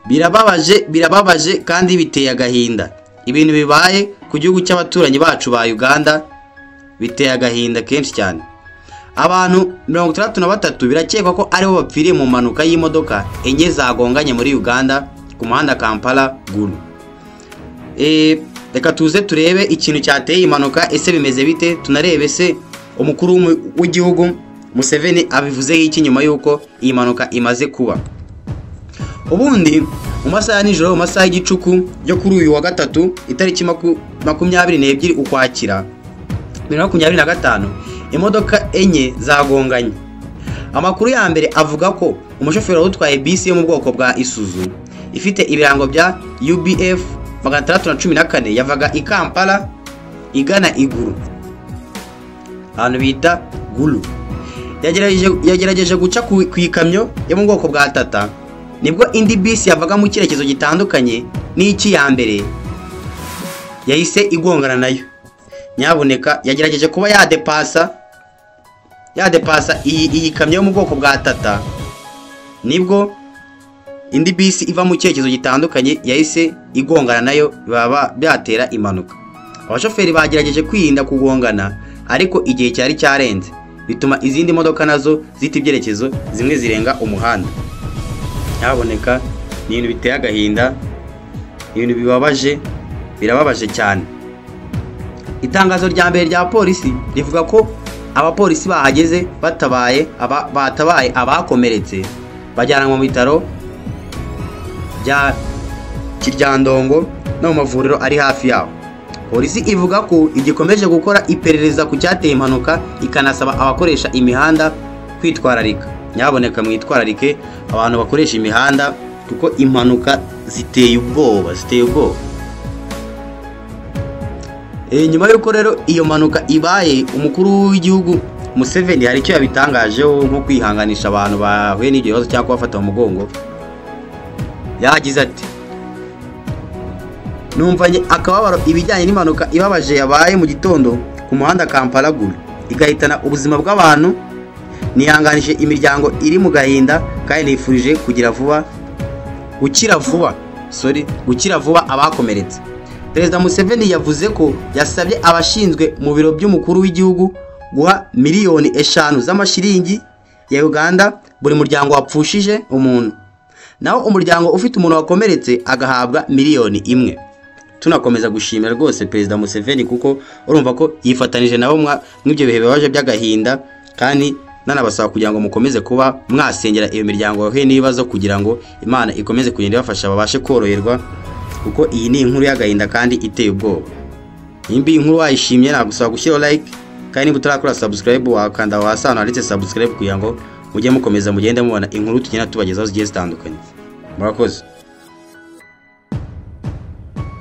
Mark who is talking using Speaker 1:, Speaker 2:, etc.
Speaker 1: Birababaje, birababaje kandi biteye agahinda. Ibintu bibaye ku gihugu cy'abaturanyi bacu ba Uganda biteye agahinda kenshi cyane. Abantu 63 birakekwa ko aribo bapfiriye mu mpanuka y'imodoka enye zagonganye muri Uganda ku muhanda Kampala Gulu. Reka tuze turebe ikintu cyateye impanuka, ese bimeze bite, tunarebe se umukuru w'igihugu Museveni abivuzeho iki nyuma y'uko iyi mpanuka imaze kuba. Ubundi mu masaha ya nijoro, mu masaha y'igicuku yo kuri uyu wa gatatu itariki 22 Ukwakira 2025, imodoka enye zagonganye. Amakuru ya mbere avuga ko umushoferi utwaye bisi yo mu bwoko bwa Isuzu ifite ibirango bya UBF 614 yavaga i Kampala igana Iguru, ahantu bita Gulu. Yagerageje guca ku ikamyo yo mu bwoko bwa Tata, nibwo indi bisi yavaga mu cyerekezo gitandukanye n'iki ya mbere yahise igongana nayo. Nyabuneka yagerageje kuba yadepasa iyi kamyo yo mu bwoko bwa Tata, nibwo indi bisi iva mu cyerekezo gitandukanye yahise igongana nayo, baba byatera impanuka. Abashoferi bagerageje kwirinda kugongana, ariko igihe cyari cyarenze bituma izindi modoka nazo zita ibyerekezo, zimwe zirenga umuhanda. Nyaboneka ni ibintu biteye agahinda, ibintu bibabaje, birababaje cyane. Itangazo rya mbere rya polisi rivuga ko abapolisi bahageze batabaye abakomeretse bajyanwa mu bitaro bya Kiryandongo no mu mavuriro ari hafi yaho. Polisi ivuga ko igikomeje gukora iperereza ku cyateye impanuka, ikanasaba abakoresha imihanda kwitwararika. Nyaboneka mwitwararike abantu bakoresha imihanda, kuko impanuka ziteye ubwoba, ziteye ubwoba. Nyuma y'uko rero iyo mpanuka ibaye, umukuru w'igihugu Museveni hari icyo yabitangajeho nko kwihanganisha abantu bahuye n'ibyo bibazo cyangwa kubafata mu mugongo. Yagize ati: numvanye akababaro ibijyanye n'impanuka ibabaje yabaye mu gitondo ku muhanda Kampala Gulu igahitana ubuzima bw'abantu. Nihanganije imiryango iri mu gahinda kandi nifurije gukira vuba abakomeretse. Perezida Museveni yavuze ko yasabye abashinzwe mu biro by'umukuru w'igihugu guha miliyoni 5 z'amashiringi ya Uganda buri muryango wapfushije umuntu, naho umuryango ufite umuntu wakomeretse agahabwa miliyoni 1. Tunakomeza gushimira rwose Perezida Museveni kuko urumva ko yifatanije nabo mw'ibyo bihe bibabaje by'agahinda, kandi nanabasaba kugira ngo mukomeze kuba mwasengera iyo miryango yahuye n'ibibazo kugira ngo Imana ikomeze kugenda ibafasha babashe koroherwa, kuko iyi ni inkuru y'agahinda kandi iteye ubwoba. Nimba iyi nkuru wayishimye nagusaba gushyiraho like, kandi niba utarakora subscribe wakanda hasi ahantu handitse subscribe kugira ngo mujye mukomeza mugende mubona inkuru tugenda tubagezaho zigiye zitandukanye. Murakoze.